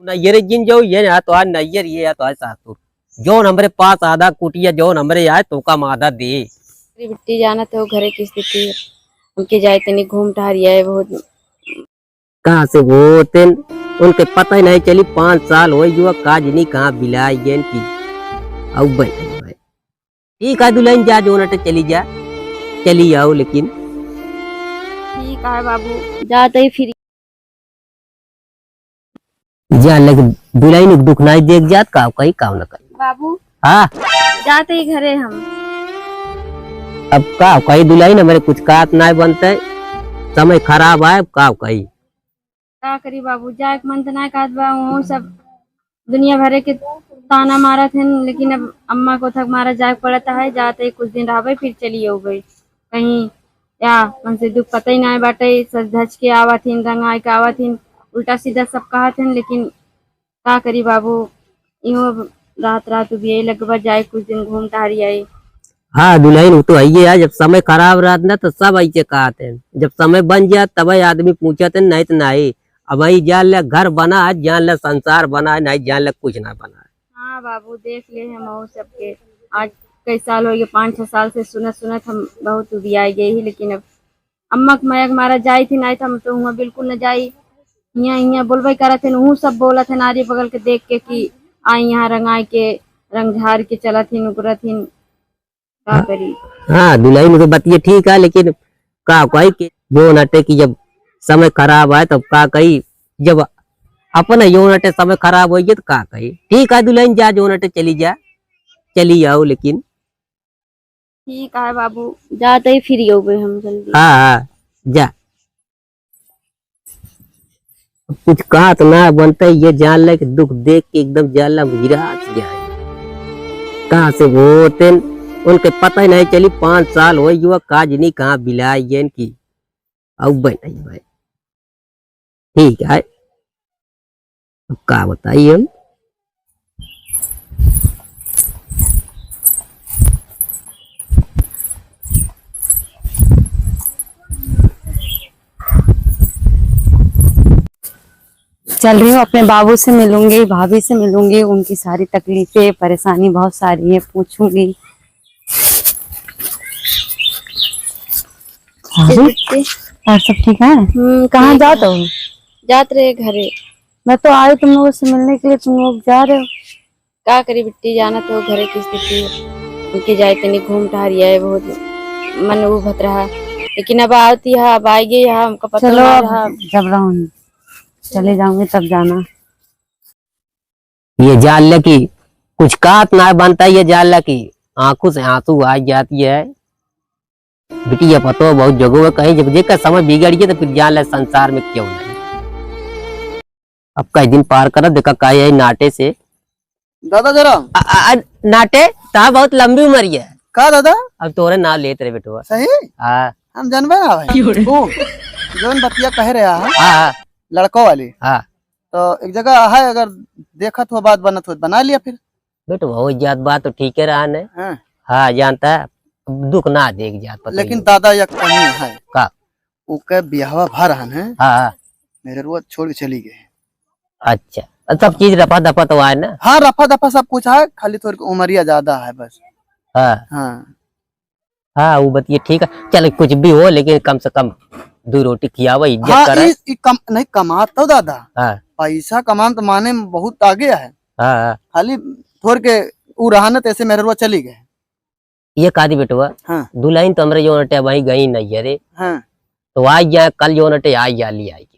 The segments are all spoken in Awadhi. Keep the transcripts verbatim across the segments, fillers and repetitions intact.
नैहरे जिन जाओ, ये या तो आज नैहर, ये या तो आज सासुर। जौन हमरे पास आधा कुटिया, जौन हमरे आए, तो कम आधा दे। अरे बिट्टी, जानत हो घरे की स्थिति, हमके जाए तनी घूम टहरियाए बहुत। कहाँ से होतेन, उनके पता ही नहीं चली, पाँच साल हो गया, काज नहीं कहाँ बिलाई गए की। अब बैठे भाई, ठीक है दुल्हन, जा जौन अटे चली जा, चली आओ, लेकिन ठीक है बाबू, जाते ही फिर। जा लग दुल्हन के दुख नहीं देख जात, का कही, का न कही। बाबू। हाँ। जाते ही घरे हम। अब का कही दुल्हन, हमरे कुछ कात नहीं बनते, समय खराब है, अब का कही। का करी बाबू, जाए के मन त ना कहत बा, वहू सब दुनिया भरे के ताना मारत हन, लेकिन अब अम्मा को थक मारा जाए के पड़त है, जाते कुछ दिन रहबे, फिर चली अउबे कहीं। या मन से दुख पता ही ना बाटे, सज धज के आवत हिन, रंगाई के आवत हिन, उल्टा सीधा सब कहत हन, लेकिन का करी बाबू, इहो अब रात रात उबियाई लगबा, जाए कुछ दिन घूम टहरी आई। हाँ दुल्हन, वो तो है ही है, जब समय खराब रहत ना तो सब ऐसे कहत हैं, जब समय बन जात तब आदमी पूछत है, नहीं तो नहीं। अब वही जान ले घर बना है, जान ले संसार बना है, नहीं जान ले कुछ ना बना है। हाँ बाबू, देख ले हम और सबके, आज कई साल हो गए, पाँच छह साल से सुनत सुनत हम बहुत उबियाई गए ही, लेकिन अब अम्मा के मया के मारा जाई थी, नहीं तो हम तो हुआ बिल्कुल न जाई। हियाँ हियाँ बोलबे करत हन, उहू सब बोलत हन आरी बगल के देख के कि आई यहाँ रंगाई के, रंग झार के चलत हिन, उगरत हिन, का करी? हाँ दुल्हन, तो बतिये ठीक है, लेकिन का कही कि जौन अटे कि जब समय खराब आए तब का कही, जब अपने जौन अटे समय खराब होइए तो का कही। ठीक है दुल्हन, जा जौन अटे चली जा, चली आओ, लेकिन ठीक है बाबू, जाते ही फिर अउबे हम जल्दी। हाँ, हाँ, जा। कुछ कहा तो ना बनता, ये जान ले कि दुख देख के एकदम जान ला मुजरा गया है। कहाँ से होते न, उनके पता ही नहीं चली, पाँच साल हो युवा काज नहीं कहाँ बिलाई गए इनकी। अब नहीं भाई। ठीक है, अब का बताई हम। चल रही हूँ, अपने बाबू से मिलूंगी, भाभी से मिलूंगी, उनकी सारी तकलीफें, परेशानी बहुत सारी है, पूछूंगी। अरे, बिट्टी। और सब ठीक है? हम्म, कहाँ ठीक जात है। हो? जात रहे घरे। मैं तो आई तुम लोगों से मिलने के लिए, तुम लोग जा रहे हो। का करी बिट्टी, जानत हो घरे की स्थिति, उनके जाए तनी घूम टहरी आए, बहुत मन उभत रहा, लेकिन अब आवती है, अब आएगी यहाँ, हमका पता चलो, ना अब रहा। जब रहूँ, चले जाऊंगी तब जाना। ये जान ले कि कुछ कात ना बनता, ये जान ले कि आंखों से आंसू आ जाती है। बिटिया पतो बहुत जगह है, कहीं जब जेकर समय बिगड़ गया तो फिर जान ले संसार में क्यों नहीं। अब कई दिन पार कर देखा का यही नाटे से। दादा जरा। आ, आ, आ, नाटे, ता बहुत लंबी उम्र है। का दादा? अब तोरे नाम लेत रहे बेटवा। सही? हाँ। हम जानबे ना भाई। क्यों रे? तू जौन बतिया कहे रहा है, हाँ, हाँ। लड़कों वाली। हाँ। तो एक जगह है, अगर देखत हो, बात बनत हो, बना लिया फिर। बेटवा, हो जात बात तो ठीक है रहा ने। हाँ। हाँ, जानता है, दुख ना देख जात पता लेकिन ही। दादा, एक कमी है। का? ओके ब्याहवा भर हन है। हाँ, हाँ। मेरे रुआ छोड़ के चली गए। अच्छा, सब चीज रफा दफा तो है ना? हाँ, रफा दफा सब कुछ है, खाली थोड़ी उमरिया ज्यादा है बस। हाँ। हाँ। हाँ, वो बतिये ठीक है। चल, कुछ भी हो, लेकिन कम से कम दो रोटी खियावा, इज्जत हाँ, करे। ई, ई कम, नहीं, कमात तो दादा। हाँ। पैसा कमान तो माने में बहुत आगे है। हाँ, हाँ। खाली थोड़ के ऊ रहा न, तैसे मेहररुआ चली गए। ये का दी बेटवा, हाँ। दुल्हन तो हमरे जो अटे वहीं गई नहीं है रे। हाँ। तो आज जाए, कल जो अटे आज जा ली आएगी।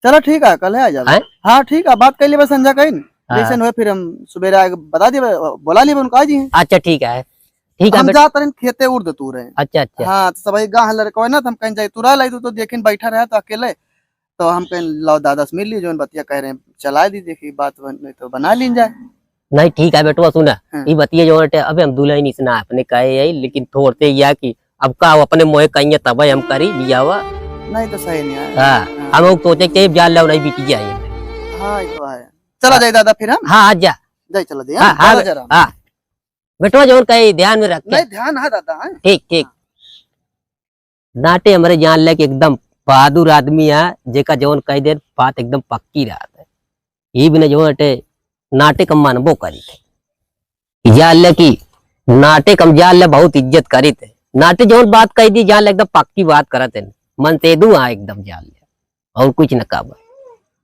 चलो ठीक है, कल है आ जाओ। हैं? हाँ ठीक है, बात कर लेबे संझा कहीं। हाँ। जैसे होए फिर हम सुबेरे आके बता देबे, बोला लेबे उनका आज ही। अच्छा ठीक है, ठीक है हम बेटा। जात रहन खेते उर्द तू रहे। अच्छा, अच्छा। हाँ, तो सब गाँव लड़का है ना, तो हम कहीं जाए, तू रह लाई, तू तो देखिन बैठा रहे तो अकेले, तो हम कहीं लाओ दादा से मिल ली, जौन बतिया कह रहे हैं, चला दी, देखी बात बन, नहीं तो बना लीन जाए। नहीं ठीक है बेटवा, सुना, हाँ। ई बतिया जो अटे, अबे हम दुल्हन इस ना अपने कहे यही, लेकिन थोड़ते या कि अब का हो, अपने मोहे कहिए तबे हम करी बियावा। नहीं तो सही नहीं है। हाँ, हाँ। हम लोग सोचे के जान लो नहीं बिटिया है। हाँ, ये तो है। चला हाँ। जाए दादा फिर हम। हाँ, आ जा। जाए चला दे, हाँ, हाँ, हाँ, चला बे-, जरा। हाँ। बेटवा जौन कहे ध्यान में रख के। नहीं, ध्यान है दादा, हैं? ठीक, ठीक। हाँ। नाटे हमरे जान ले कि एकदम बहादुर आदमी है, जेका जौन कह दे बात एकदम पक्की रहत है। ई बिना जो अटे नाटे कम मानबो करी थे। जान ले कि नाटे कम जान ले बहुत इज्जत करी थे। नाटे जौन बात कही दी जान ले एकदम पक्की बात करत है। मन से दू हाँ एकदम जान ले। और कुछ न कहबा।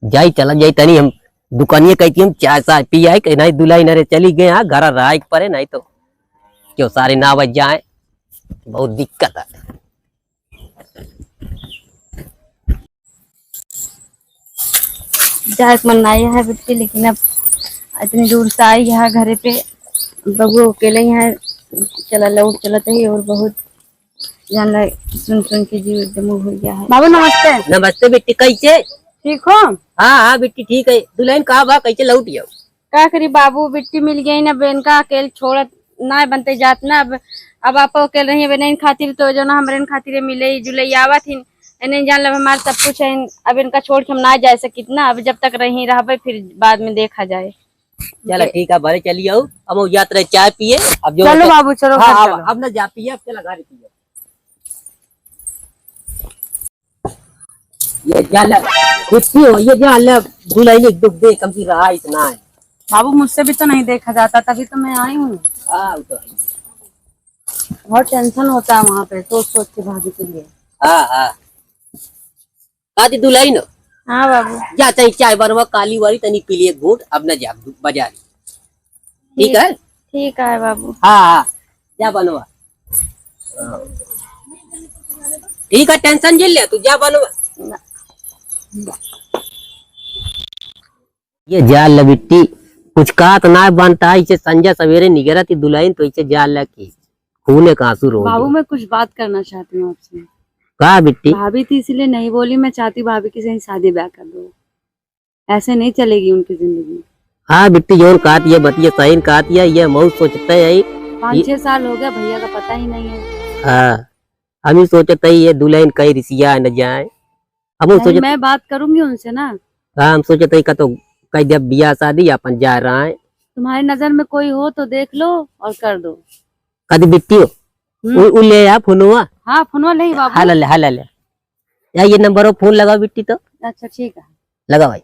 जाई चला जाई तनी हम दुकानिए कही कि हम चाय साय पी आई, कहीं नहीं दुलाई नरे चली गए हाँ घर रहा एक परे नहीं तो क्यों सारे ना बज जाए। बहुत दिक्कत है। जाए के मन नाई है बिट्टी, लेकिन अब इतनी दूर से आई है घरे पे, बबुआ अकेले ही है, चला लौट चलत ही और बहुत जान ला सुन सुन के जीव एकदम हो गया है। बाबू नमस्ते। नमस्ते बिट्टी, कैसे? ठीक हो? हाँ, हाँ बिट्टी ठीक है। दुल्हन कहाँ बा, कैसे लौट जाओ? का करी बाबू, बिट्टी मिल गई ना, बेनका अकेल छोड़त ना बनते जात ना। अब अब आप अकेल रही बेनइन खातिर तो जो ना हमरेन खातिर मिले जुले आवत हिन। एने जान लब हमार सब कुछ है, अब इनका छोड़ के हम ना जा सकित ना। अब जब तक रही रहबे फिर बाद में देखा जाए। चला ठीक है, भले चली आओ, हम जात रहे चाय पिए। अब जो चलो तो बाबू, चलो हाँ, घर अब, चलो। अब ना जा पिए, अब चला घर पिए। ये जा ले, कुछ भी हो, ये जा ले, दुल्हन एक दुख दे, कम से रहा इतना है। बाबू, मुझसे भी तो नहीं देखा जाता, तभी तो मैं आई हूँ। हाँ, वो तो है। बहुत टेंशन होता है वहाँ पे, सोच सोच के भाभी के लिए। हाँ, हाँ। काती दुल्हन हो? हाँ बाबू। जा, चाय, चाय बनवा, काली वाली तनी पी लिए घूट, अब ना जा बाजार। ठीक है? ठीक है बाबू। हाँ, हाँ, जा बनवा। ठीक है, टेंशन झेल ले तू, जा बनवा। ये जाल ले बिट्टी, कुछ कहत ना बनता है, इसे संझा सवेरे निगरत ही दुल्हन तो इसे जाल ले की खूने का आंसू रो बाबू, दे। मैं कुछ बात करना चाहती हूँ आपसे। का बिट्टी? भाभी थी इसीलिए नहीं बोली, मैं चाहती भाभी की सही शादी ब्याह कर दो, ऐसे नहीं चलेगी उनकी जिंदगी। हाँ बिट्टी, जौन कहत ये बतिया सही कहत ये, ये मऊ सोचते है। पाँच ये छह साल हो गया, भैया का पता ही नहीं है। हाँ, हम ही सोचते है ये दुल्हन कहीं रिसिया न जाए। हम नहीं, सोचते मैं बात करूंगी उनसे ना। हाँ, हम सोचते है का तो कह दिया बियाह शादी अपन जा रहा है। तुम्हारी नजर में कोई हो तो देख लो और कर दो। कदी बिट्टी हो? हम्म। उ, उ ले आ फोनवा। हाँ, फोनवा ले ही बाबू। हाँ, ले, हाँ, ले, ले। या ये नंबर पर फोन लगाओ बिट्टी तो। अच्छा, ठीक है। लगा भाई।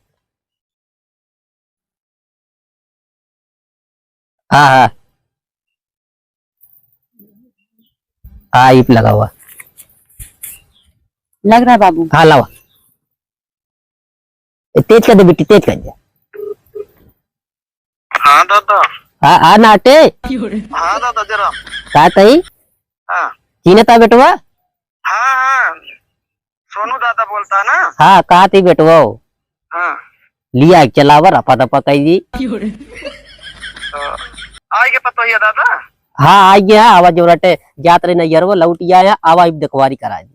हाँ, हाँ। हाँ, इप लगा हुआ। लग रहा है बाबू। हाँ, लावा। ए, तेज कर दे बिट्टी, तेज कर दे। हाँ दादा। हाँ, हाँ, नाटे। हाँ दादा, जरा। का तई? हाँ। चीन्हत हा बेटवा? हाँ, हाँ। सोनू दादा बोलता है ना? हाँ, का तई बेटवा हो? हाँ। लिया एक चलावा, रफा दफा कई दी। तो आई के पतोहिया दादा? हाँ, आई गया, आवा जो रटे, जात रहे नैहरवा, लौट आया, आवा, इब देखवारी करा दी।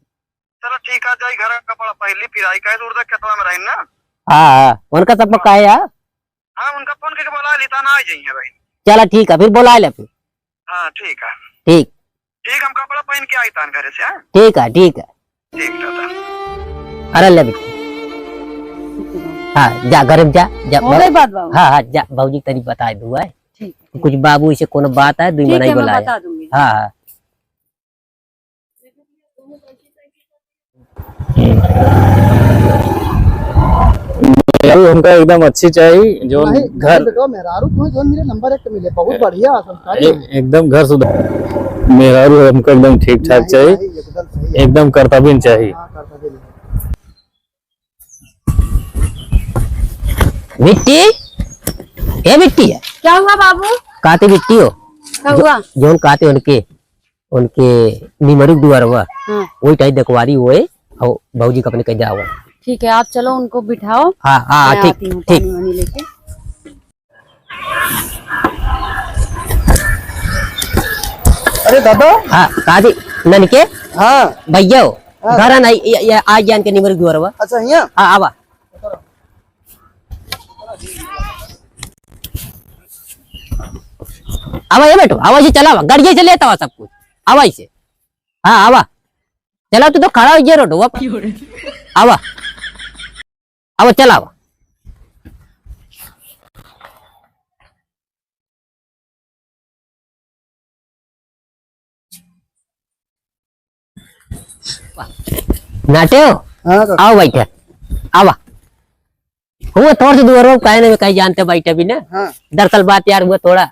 चलो ठीक है, जाई घर का कपड़ा पहन ली, फिर आई, काहे दूर तक खेतवा में रही ना। हाँ, हाँ, उनका सब का है, हाँ? हाँ, उनका फोन करके बोला ली, ता ना आ जाइए भाई। चला ठीक है, फिर बोला ले फिर। हाँ, ठीक है। ठीक। ठीक, हम कपड़ा पहन के आई तान घरे से, हाँ? ठीक है, ठीक है। ठीक दादा। अरे ले बेटी। हाँ, जा घर में जा, जा। हो गई बात बाबू? हाँ, हाँ, जा, बाबूजी तनी बता दू है। ठीक है। कुछ बाबू इसे कोनो बात है, दुई ठीक मनई है, मैं बोला है। बता दूंगी। हाँ, हाँ। मेहरारू हमका एकदम अच्छी चाहिए, जो नहीं, घर नहीं बेटवा, मेहरारू तुम्हें जो मिले नंबर एक मिले, बहुत बढ़िया संस्कारी ए-, है। एकदम घर सुधार। मेहरारू हमका एकदम ठीक ठाक नहीं, चाहिए, नहीं, एकदम सही है। एकदम कर्तव्य चाहिए। हाँ, कर्तव्य नहीं। बिट्टी, ए बिट्टी है। क्या हुआ बाबू? काते बिट्टी हो? क्या हुआ? जो-, जोन काते उनके उनके निमरुक दुआरवा, हाँ। वही टाइप देखवारी होए, और भौजी का अपने कह जाओ। ठीक है, आप चलो उनको बिठाओ, हाँ, हाँ, मैं ठीक, आती हूँ ठीक। पानी वानी लेके। अरे दादा। हाँ, काजी, ननके? हाँ। भैया हो, हाँ। घर नहीं, ये, ये आ जान के निमरुक दुआरवा। अच्छा, यहाँ? हाँ, आवा। आवा ये बैठो, आवा ये चलावा, गाड़िया से लेता हुआ सब कुछ। आवा इसे। हाँ, आवा। चलाओ, तू तो खड़ा हो ये रोड हुआ। आवा। आवा, चलावा। नाटे हो? हाँ, काका। आओ बैठे, आवा। हुआ थोड़ा सा दुअरवा काहे ना, काहे जानते बैठे भी ना। हाँ। दरअसल बात यार हुआ थोड़ा,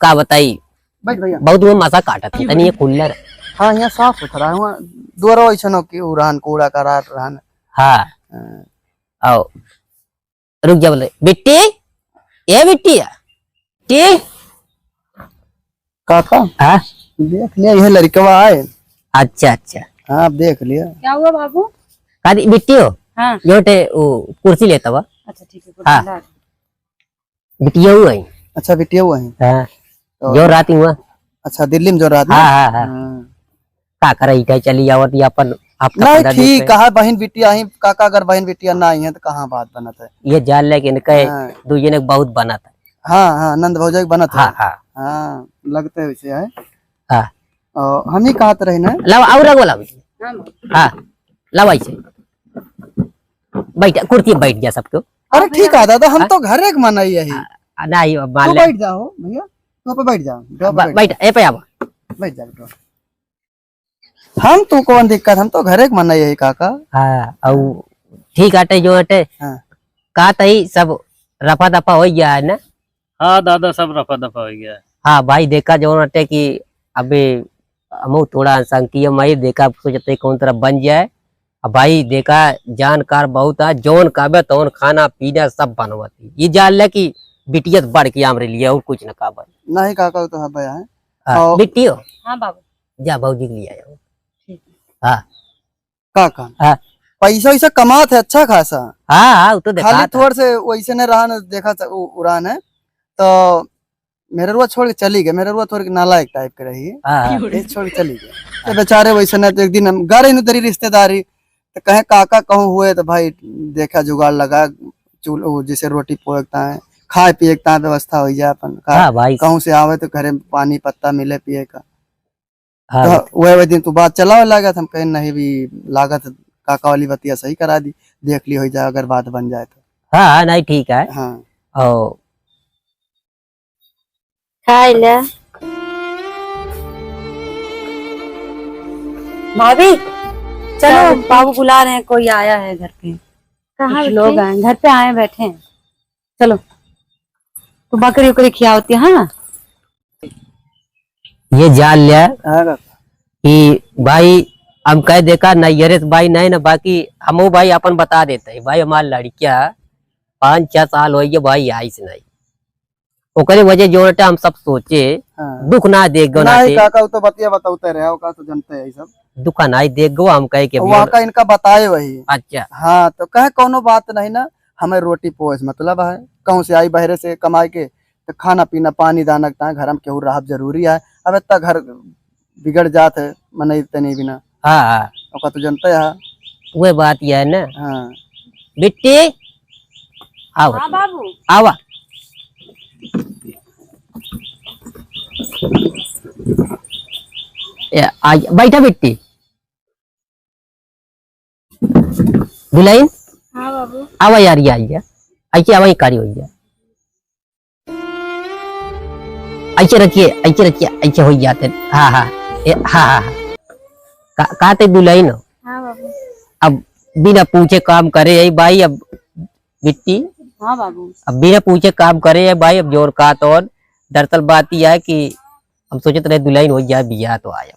का बताई, बैठ भैया। बहुत हुआ मसा काटत है, तनी ये कूलर। हाँ, यहाँ साफ सुथरा है, हुआ दुअरवा ऐसा न कि उड़ान, कूड़ा का रात रहन। हाँ। हाँ। आओ, रुक जा बोले, बिट्टी, ए बिट्टी, टी। काका। हाँ? देख लिया, यह लड़कवा आए। अच्छा, अच्छा। हाँ, आप देख लिया। क्या हुआ बाबू? का दी, बिट्टी हो? हाँ। जो टे, वो कुर्सी लेता हुआ। अच्छा, ठीक है, कुर्सी हाँ। ला। बिटिया हुआ है। अच्छा, बिटिया हुआ है। हाँ। तो जो रात हुआ। अच्छा, दिल्ली में जो रात में? हाँ, हाँ, हाँ। हाँ। का करे, इधर चली आवत, ये अपन हफ्ता नहीं, पंद्रह दिन ठीक से। कहा, बहन बिटिया ही, काका अगर बहन बिटिया ना आई है तो कहाँ बात बनत है? ये जान ले कि इनके हाँ। दू जने बहुत बनत है। हाँ, हाँ, नंद भौजाई बनत हाँ, है। हाँ। हाँ, लगते वैसे है। हाँ। और हम ही कहत रहे ना। लाओ, और रगो लाओ। हाँ। हाँ, लाओ ऐसे। बैठ, कुर्सी बैठ गया सबको। अरे ठीक है दादा, हम हाँ? तो घरे के मनई है ही। आ, नहीं, अब मान तू ले। बैठ जाओ भैया, तू पे बैठ जाओ, ड्रॉप पे ब-, बैठ बैठ, जाओ। ए पे आवा। बैठ जा बेटा। हम तो कौन दिक्कत, हम तो घरे के मनई है काका। हाँ, अउ ठीक आटे जो आटे। हाँ। का तई सब रफा दफा हो गया है ना? हाँ दादा, सब रफा दफा हो गया है। हाँ भाई, देखा जौन आटे कि अबे हमहू थोड़ा आशंकीय मई देखा, सोचते कौन तरह बन जाए। अब भाई देखा, जानकार बहुत है, जौन कहबे तौन खाना पीना सब बनवती। ये जान ले कि बिटिया से बढ़ के हमरे लिए और कुछ न कहबे। नहीं काका, वो तो है भैया है। हाँ, और बिट्टी हो? हाँ बाबू। जा भौजी के लिए आया हूँ। ठीक है। हाँ। का काम? हाँ। पैसा वैसा कमात है अच्छा खासा। हाँ, हाँ, वो तो देखा खाली था। थोड़ से वैसे ने रहा न, देखा था, उ-, उड़ान है। तो मेहररुआ छोड़ के चली गई, मेहररुआ थोड़ी नालायक टाइप के रही। हाँ, हाँ। ये छोड़ के चली गई। तो बेचारे वैसे ने तो एक दिन हम गा रही न तेरी रिश्तेदारी, तो कहे काका कहूँ हुए तो भाई देखा जुगाड़ लगा, चूल-, वो जैसे रोटी पोएकता है, खाए पिए का व्यवस्था हो जाए अपन का। हाँ भाई। कहूँ से आवे तो घरे में पानी पत्ता मिले पिए का। हाँ तो भाई। वह, वह दिन तू बात चलावे लागत, हम कहे नहीं भी लागत काका वाली बतिया सही करा दी, देख ली हो जाए अगर बात बन जाए तो। हाँ, हाँ, नहीं ठीक है। हाँ। और खाई ले। भाभी, चलो, क्या बेटी? बाबू बुला रहे हैं, कोई आया है घर पे। कहाँ कुछ बेटी? लोग आए, घर पे आए, बैठे हैं। चलो, तो बकरी उकरी खियावती है, हाँ? ये जान लिया हाँ, काका। कि भाई, हम कह देखा, नैहरे से भाई नहीं ना, बाकी हमहू भाई अपन बता देते हैं, भाई, हमार लड़किया पाँच छह साल हो गए भाई, आइस नहीं। ओकरे वजह जो रटे हम सब सोचे, हाँ। दुख ना देख गो ना नहीं, ते। काका, वो तो बतिया बताते रहे, ओका तो जानते हैं ये सब। दुख ना देख गो, हम कहे के वहाँ बोल। का इनका बताए वही। अच्छा। हाँ, तो कहे कौनो बात नहीं ना, हमें रोटी पोए से मतलब है, कहूँ से आई बहरे से कमाए के, तो खाना पीना, पानी दाना के ताँ घर में केहू रहब जरूरी है। अब इतना घर बिगड़ जात है, मनई तनी बिना। हाँ, हाँ। ओका तो जनते है। वह बात यह है ना। हाँ। बिट्टी, आओ। हाँ बाबू। आवा। ए, आ, बैठा बिट्टी। दुल्हन? हाँ बाबू। आवा यार, ये आइए। ऐसे आवा, ये कारी हो गया। ऐसे रखिए, ऐसे रखिए, ऐसे हो जाते। हाँ, हाँ। ए, हाँ, हाँ, हाँ। का, का ते दुल्हन हो? हाँ बाबू। अब बिना पूछे काम करे है भाई, अब बिट्टी। हाँ बाबू। अब बिना पूछे काम करे है भाई, अब जोर का तौर। दरअसल बात यह है कि हम सोचत रहे दुल्हन हो जाए, बियाह तो आया।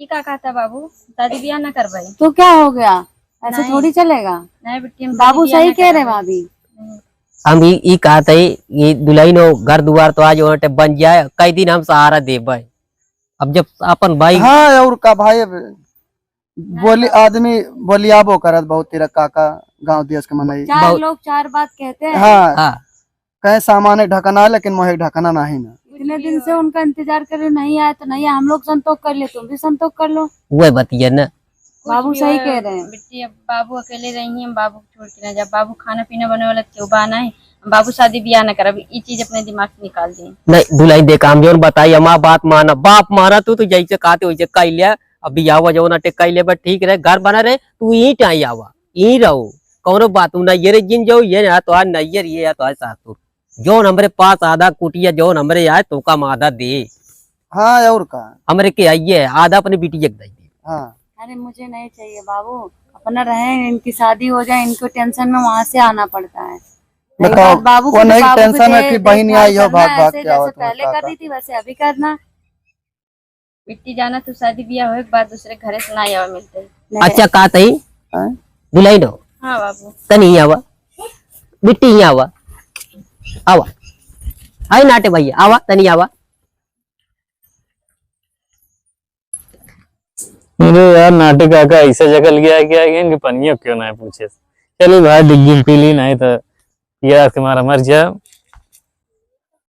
ई का कहता बाबू, शादी बियाह ना करबाई। तो क्या हो गया, ऐसे नहीं। थोड़ी चलेगा। नहीं बिट्टी, हम बाबू शादी बियाह सही ना कह रहे करबाई। भाभी। हम्म। हम ई, ई कहत है, ये दुल्हन हो, घर दुआर तो आज ओटे बन जाए, कई दिन हम सहारा देबे। अब जब अपन भाई हाँ, और का भाई, अब बोली, आदमी बोलियाबो करत बहुत तेरा काका, गांव देश के मनई। चार बहुत लोग चार बात कहते हैं। हाँ। हाँ। कहे सामान एक ढकना है, लेकिन मोहे एक ढकना नहीं ना। इतने दिन से उनका इंतजार कर रहे, नहीं आया तो नहीं आया, हम लोग संतोष कर ले, तुम भी संतोष कर लो। वह बतिया ना। बाबू कुछ भी सही हो, कह रहे हैं। बिट्टी, अब बाबू अकेले रही हैं, बाबू को छोड़ के ना जा। बाबू खाना पीना बने वाला केहू बा नहीं, बाबू शादी बियाह ना करब, ई चीज अपने दिमाग से निकाल दी। नहीं, दुल्हन देख, हम जौन बताई, हमार बात माना, बाप माना तू तो जैसे कहते वैसे कह लिया। अब बियाह जौन अटे कह लेबे ठीक रहे, घर बना रहे, तू यहीं टाई आवा, यहीं रहो, कौनो बात ना, ये रे जिन जाओ, ये ना तो आज नैयर, ये या तो आज सासुर। जौन हमरे पास आधा कुटिया, जौन हमरे आए, तोका हम आधा दे। हाँ, और का? हमरे के आइए, आधा अपने बिटिया के दे दे। हाँ। अरे, मुझे नहीं चाहिए बाबू, अब अपना रहे, इनकी शादी हो जाए, इनको टेंशन में वहां से आना पड़ता है। रही बताओ, बात बाबू वो की, तो नहीं बाबू भी टेंशन है दे-, कि बहन देखभाल आई हो, करना भाग भाग ऐसे के जैसे आवत हो, पहले का कर का? रही थी, वैसे अभी करना। बिट्टी जाना, तू शादी बियाह होए के बाद दूसरे घरे से ना आवा मिलते। नहीं। अच्छा, का तई? हाँ? दुल्हन हो? हाँ बाबू। तनी आवा। बिट्टी, यहाँ आवा। आवा। हाय नाटे भैया, आवा, तनी आवा। अरे यार, नाटे काका ऐसा जगह गया है क्या कि इनके पनिया क्यों ना है पूछे। चलो भाई, डिग्गी में पी ली, नहीं तो पियास के मारा मर जा।